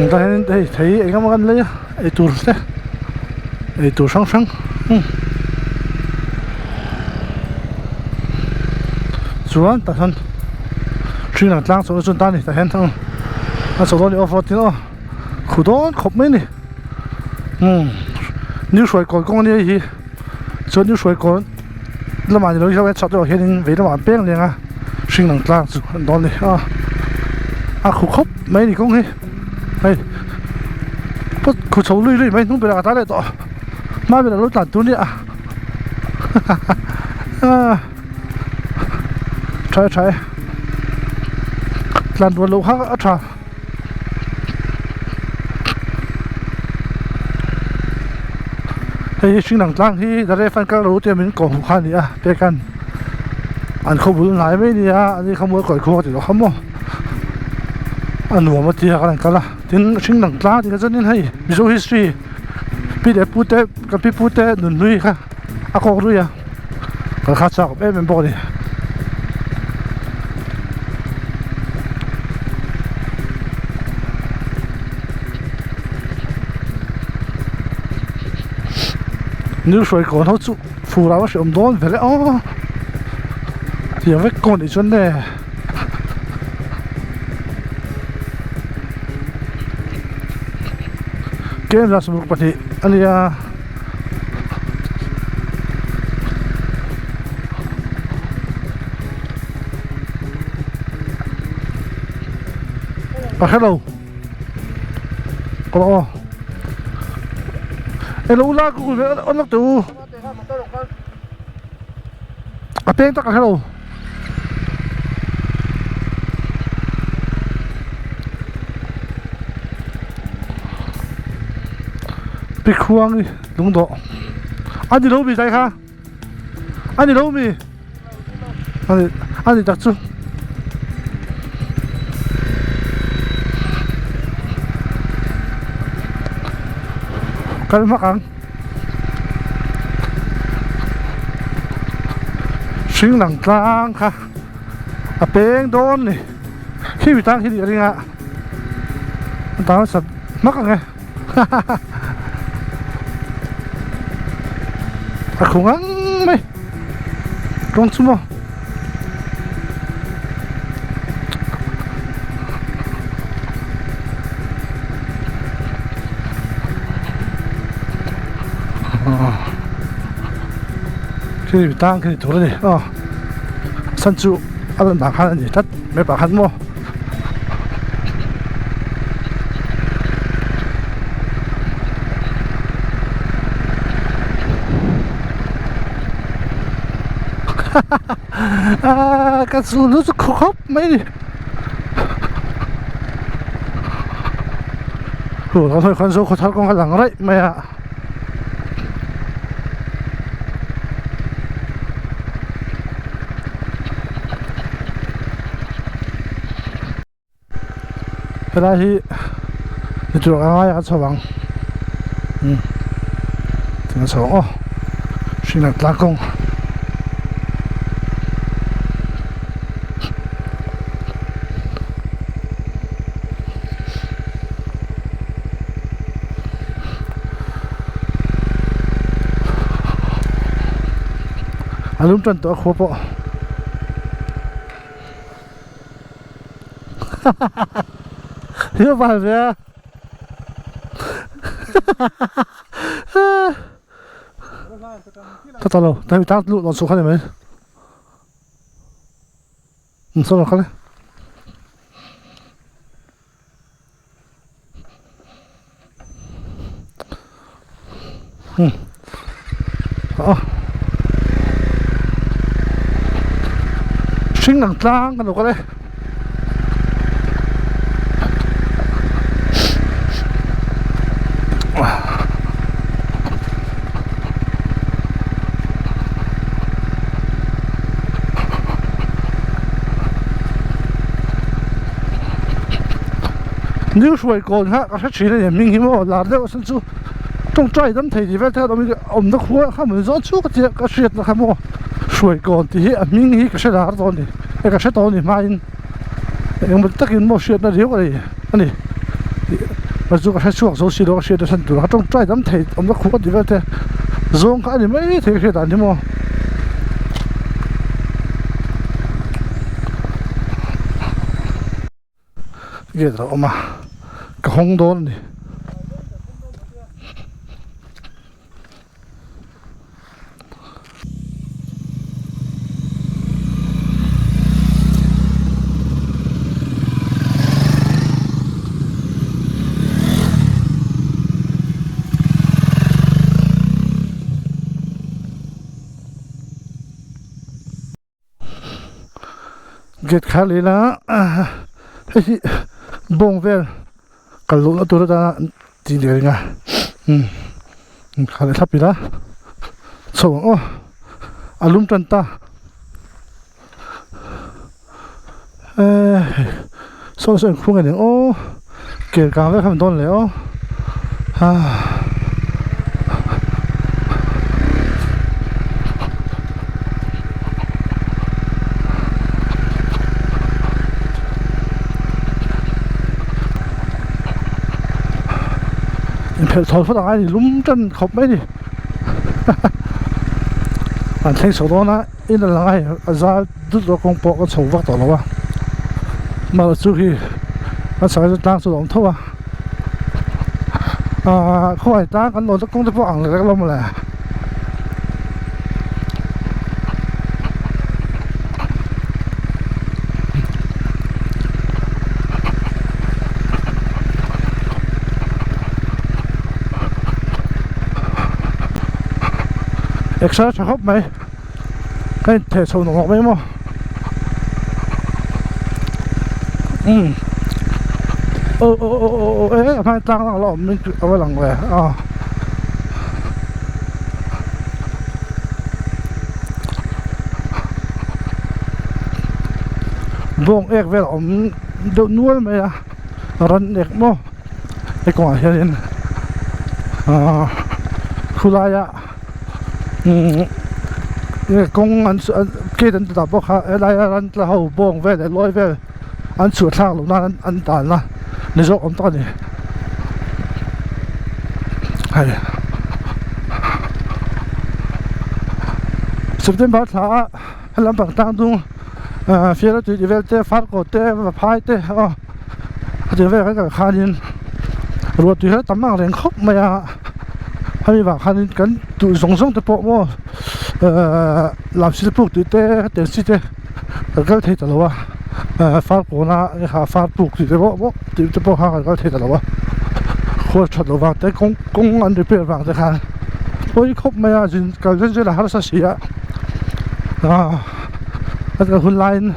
Tah hian hei thei eng emaw kan lei a eitur te eitur hrang hrang umm chuan tah hian hring lang tlang chho na chuan ta a ni tah hian a chho dawn a ni off road in aw khu dawn khawp mai a ni umm new hruai kawn kawng a nia hei hi chuan new hruai kawn lamah ni lo hi chhuah deuhah hianin vei lamah an peng leng a hring lang tlang chu an dawn a ni a a khu khawp mai a ni kawng hi hei pawt khu chho lui lui mai hnung berah ka ta leh tawh hma berah lo tlan tur a ni a hahaha tha e tha e tlan rual loh kha a tha. Hei hi hring lang tlang hi the ref an kal ro tia min kawh hmuh kha a ni a pek an an khaw bul hnai mai a ni a ani kha mual kawi khuang a ti loh kha maw a nuam a tia khan an kal a tin hring lang tlang tih kha chuanin hei mizo history pi leh pu te kan pi pu te nunhlui kha a kawk rui a kan kha chak em em bawk a ni. New hruai kawn ho chu fur ah a hreawm dawn ve le aw tiang vek kawn nih chuan le kem la 22 a nia. A hello Ồ Hello la ku on lak tu A peng tak a hello Pi khuang i lungdawh a ni lo mi zai kha a ni lo mi a ni a ni tak chu kal hmak ang hring lang tlang kha a peng dawn ni khi mi tang khi nih ka ring a an tan sat hmak ang e. A khung ang mai kawng chu maw khi mi tang khi ni tur a ni aw san chu a lan dan khan a ni tlat mai pah khan maw. Ka chu lu chu khaw khawp mai ni hu kan hawi khan zo khaw thar kawng a lang raih mai a. Helai hi ni tur ang ngai a chho ang umm a chho ang aw hringnah tlang kawng. A lum tan tawh a khua pawh hiu val ve a ta ta lo ta mi tak luh dawn chhuah kha ni mai. Saw kal e. Hring ang tlang kan lo kal e. New hruai kawn kha ka hre thin a ni hming hi maw lar deuh asin chu tawngtai dam thei tih vel te khan awm in awmna khua kha mun zawn chuk a tia ka hriatna kha maw hruai kawn tih hi a hming hi ka hre lar dawn a ni e ka hre tawh a ni hmain engemaw takin maw hriatna riau a nei a ni. Ka chu ka hre chhuak zo si lo a hriat a chhan tur a tawngtai dam thei awmna khuh ka ti vel te zawng kha a ni mai thei ka hriat dan hi maw. Gate a awm a ka hawng dawn a ni. Gate kha leh ila hei hi bawng vel kal lohna tur atana tih leh ring a umm kha leh thlap ila chho ang aw a lum tan ta ehh saw saw inkhung a ni ang aw kel kang vek a ni dawn leh aw ah. Inphelh thawl phawt ang a ni lum tan khawp mai a ni an thleng chho dawn a in a lang a hei a zal dut rawh kawng pawh ka chho vak tawh lo a mahse chu khi kan chhak ah chuan tlang chu a awm tho a ahh khawngaih tlang kan lawn kawng te pawh ang lek lek lo mawle. Exer tha khawp mai ka in theh chho nawk mai maw umm aw aw aw aw aw e a hmai tlang lang la awm in a va lang ve a. Bawng ek vel a awm deuh nual mai a ran ek maw he kawngah hianin ahh khulaiah umm kawng an gate an ti dah bawk a helaia ran tla ho bawng vel leh lawi vel an chhuah thlak loh nan an dan a ni zawk awm tak a ni hei September thla a helam pang tlang dung ah fiara tui tih vel te farkaw te vaphai te aw hetiang velah kan kal khanin ruah tui kha tam ang reng khawp mai a hemi vang khanin kan duh zawng zawng te pawh maw ahh lamsil puk tih te hetiang chi te. Kan kal thei ta lo a ah far kawna kha far puk tih te pawh maw tih te pawh kha kan kal thei ta lo a khual that loh vang te kawng kawng an repair vang te khan pawi khawp mai a zin kal zel zel a harsa si a ah a kal hun laiin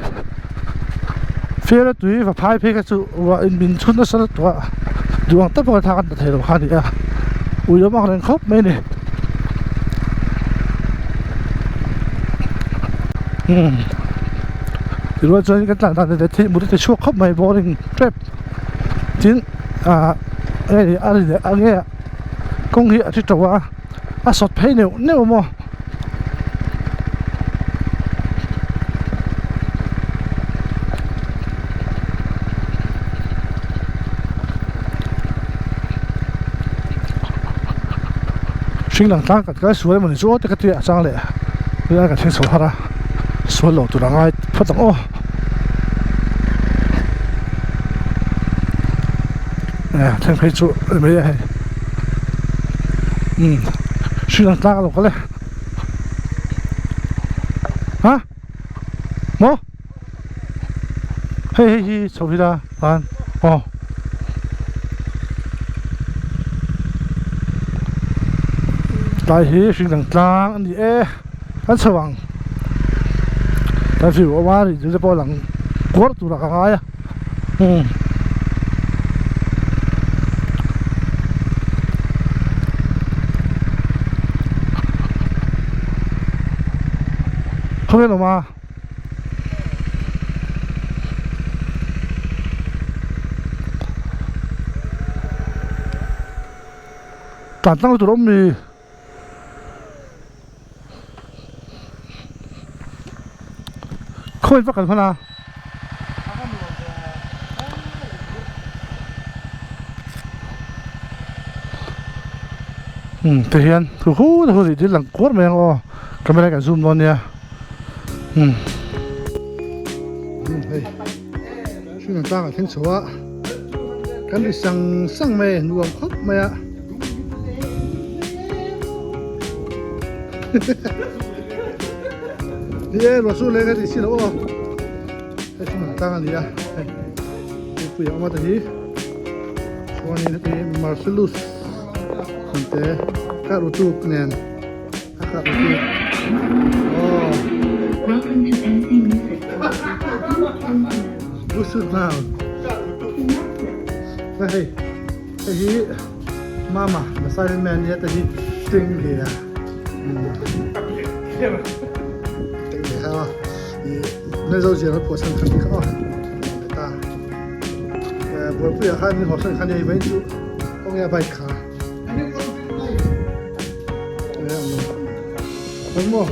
fiara tui va phai phei kha chu ruah in min chhun nasa lutuk a duh ang tak pawh kha kan ta thei lo kha a ni a ui awm ang reng khawp mai a ni. Umm tirual chuan kan tlan dan te thil mut a ti chhuak khawp mai boring tep tin ah hei a ri leh a nge kawng hi a thi to a a sawt phei neuh neuh maw. Hring lang tlang kan kal sual emawni chu aw te ka ti a chang leh tunah kan thleng chho har a sual lo tur a ngai phawt ang aw eh thleng phei chu a ni mai a hei umm hring lang tlang a lo kal e ha maw hei hei hi chho hi la khan aw. Tlai hi hring dang tlang a ni e an chho ang kan view a awm a ri te pawh a lang kuar tur ah ka ngai a umm. Khawnge an awm a. Tlan tlang tur a awm mi. Khawi vak an hman a. Umm ti hian thu hu te hu rih dil lang kuar mai ang aw camera kan zoom dawn nia umm hei hring tlang ah thleng chho a kan ri sang sang mai nuam khawp mai a ni e ruah chu leng a tih si loh aw hei hring tlang a ni a hei tuipui a awm a te hi chuanin heti marcellus. Hnamte kah rutuk nen a kah rutuk aw Busut nau hei hei hei hi mama the silent man nia te hi ting ve a ting ve kha i Mizo zia ka phuah chhan kha ni kha aw ta buaipuiah khan min haw sawn kha nia i vain chu. Kawng bike kha. Kawng maw?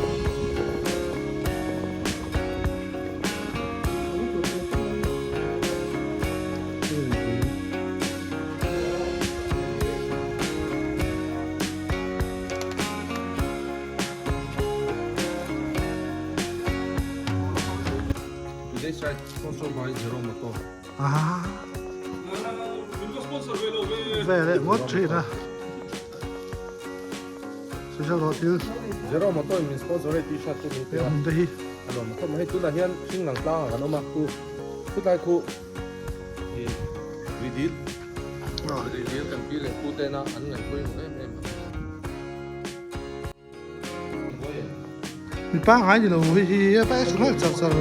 Today's ride sponsored by Zero Motor. Ah. Ve leh ngawt thin a. Social rawh thil. Zero motor in min sponsor hei t-shirt chu min pe a. Hmun te hi. A lawm khawp mai hei tunah hian hring lang tlang ah kan awm a khu khutlai khu i ridil ridil kan pi leh pu tena an ngaih pawimawh em em a. Mi pangngai ni lo hi hi a paih a nghal char char.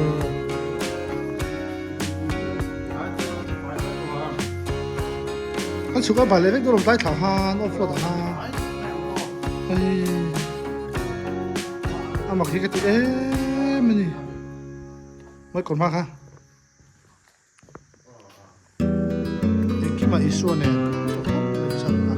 An chhuk a bal leh vek dawn tlai thla han off road ah han hei a mak hi ka ti em a ni mai kawr hma kha. Engkimah Isua nen thaw khawp mai chak a.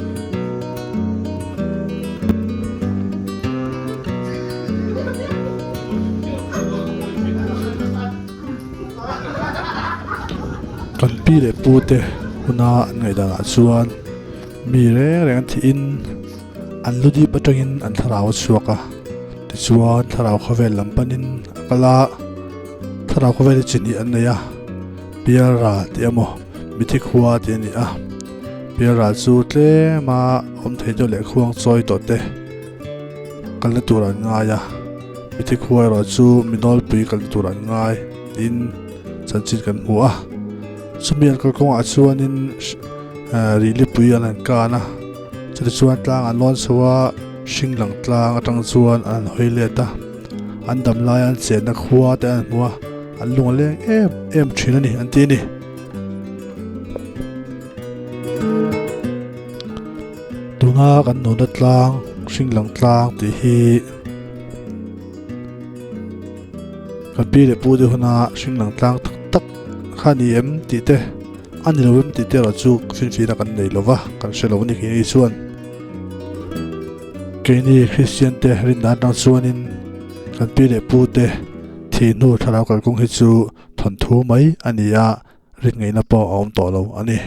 Kan pi leh pu te huna an ngaihdanah chuan mi reng reng an thihin an lu dip atangin an thlarau a chhuak a, tichuan thlarau khawvel lam panin a kal a. Thlarau khawvel hi chi hnih an nei a, Pialral tih emaw Mithi khua tih a ni a. Pialral chu tlema awm thei deuh leh khuang chawi tawh te kalna tur an ngai a, Mithi khua erawh chu mi nawlpui kalna tur an ngai tiin chanchin kan hmu a. Chumi an kalkawngah chuanin Rihlipui an han kan a, chutichuan tlang an lawn chho a, hring lang tlang atang chuan an han hawi let a. An dam lai an chenna khua te an hmu a, an lung a leng em em thin a ni an ti a ni. Tuna kan nuna tlang, hring lang tlang tih hi kan pi leh pu te huna hring lang tlang tak tak kha a ni em tih te, a ni lo em tih te erawh chu finfina kan nei lo va, kan hre lo a ni khi chuan. Keini Kristian te rindan atang chuanin kan pi leh pu te thih hnu thlarau kalkawng hi chu thawnthu mai a ni a, rin ngaihna pawh a awm tawh lo a ni.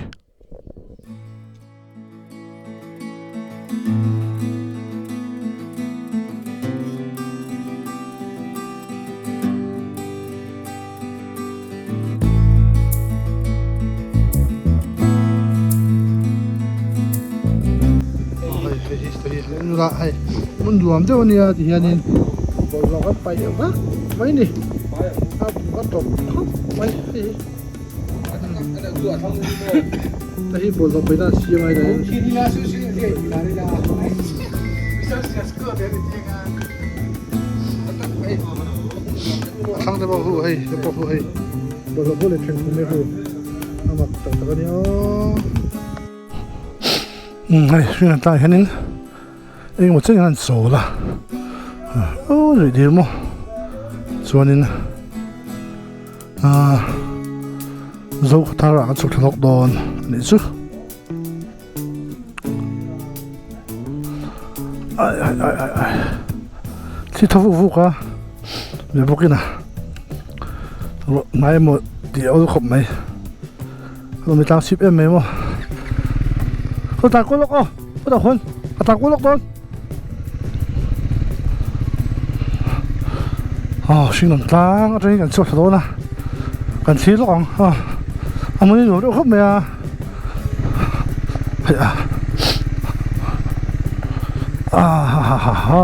Hei hmun nuam deuh ania ti hianin bawlhhlawh kan paih vak mai ni a a tawp khawp mai hei hi hei bawlhhlawh paihna a siam a A thlang te pawh hu hei te pawh hu hei bawlhhlawh pawh leh thleng thum mai hu a mak tak tak a ni aw umm hei hringan tlangah hianin engemaw chen hian an chawl a aw rih dil maw chuanin ahh zo khaw thar ah an chhuk thla lawk dawn a nih chu. Ai ai ai ai ai thli tha vuk vuk a mi bawk in a ruah hnai emaw tih a awl khawp mai a mi tlang chhip em mai maw ka tlan kual lawk aw ka tah khuan ka tlan kual lawk dawn. Aw hring lam tlang atangin kan chhuak thla dawn a kan thlir lawk ang aw a hmun hi nuam deuh khawp mai a hei a ah ha ha ha ha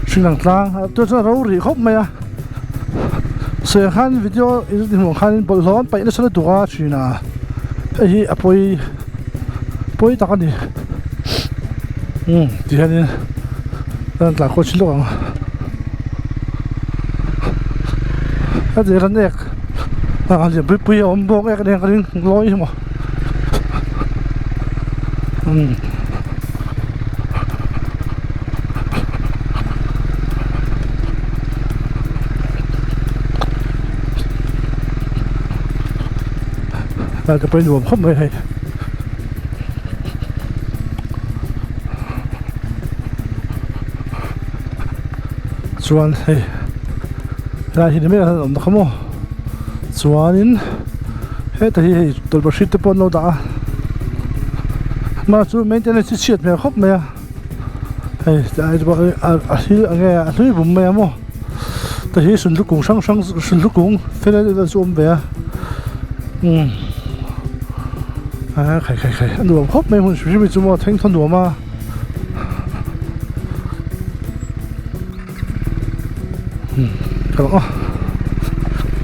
hring lam tlang tuna chuan a ro rih khawp mai a sawi khan video in hmuh khan bawlhhlawh an paih nasa lutuk a thin a hei hi a pawi pawi tak a ni umm ti hianin an tlan khaw chin lawk ang a tir an ek ah lian pui pui a awm bawk ek nen ka ring lawi hi maw umm. Ka pawi nuam khawp mai hei. Chuan hei helai hi ni mai an awm na kha maw chuanin heta hi hei tawlhpahrit te pawh an lo dah a mahse chu maintenance hi chhiat hmel khawp mai a hei tlai te pawh a hlui ang nge a hlui bum mai a maw te hi sunhlu kung hrang hrang sunhlu kung fel deuh chu a awm ve a umm a khai khai khai a nuam khawp mai hmun hrim hrim hi chu maw thleng thaw nuam a. Ka lang a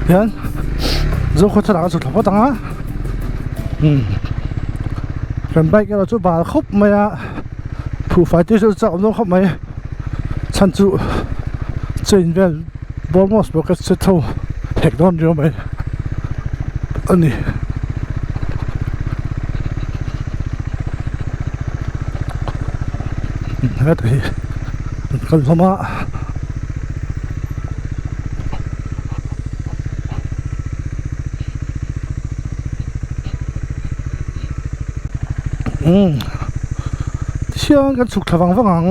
hian zokhua thlalak a chhuk thla phawt ang a umm kan bike erawh chu bal khawp mai a phuhfai te chu chak awm dawn khawp mai chhan chu chain vel bawr maw ka set ho hek dawn riau mai a ni. Heta hi an kal hlawm a umm tihian kan chhuk thla vang vang ang.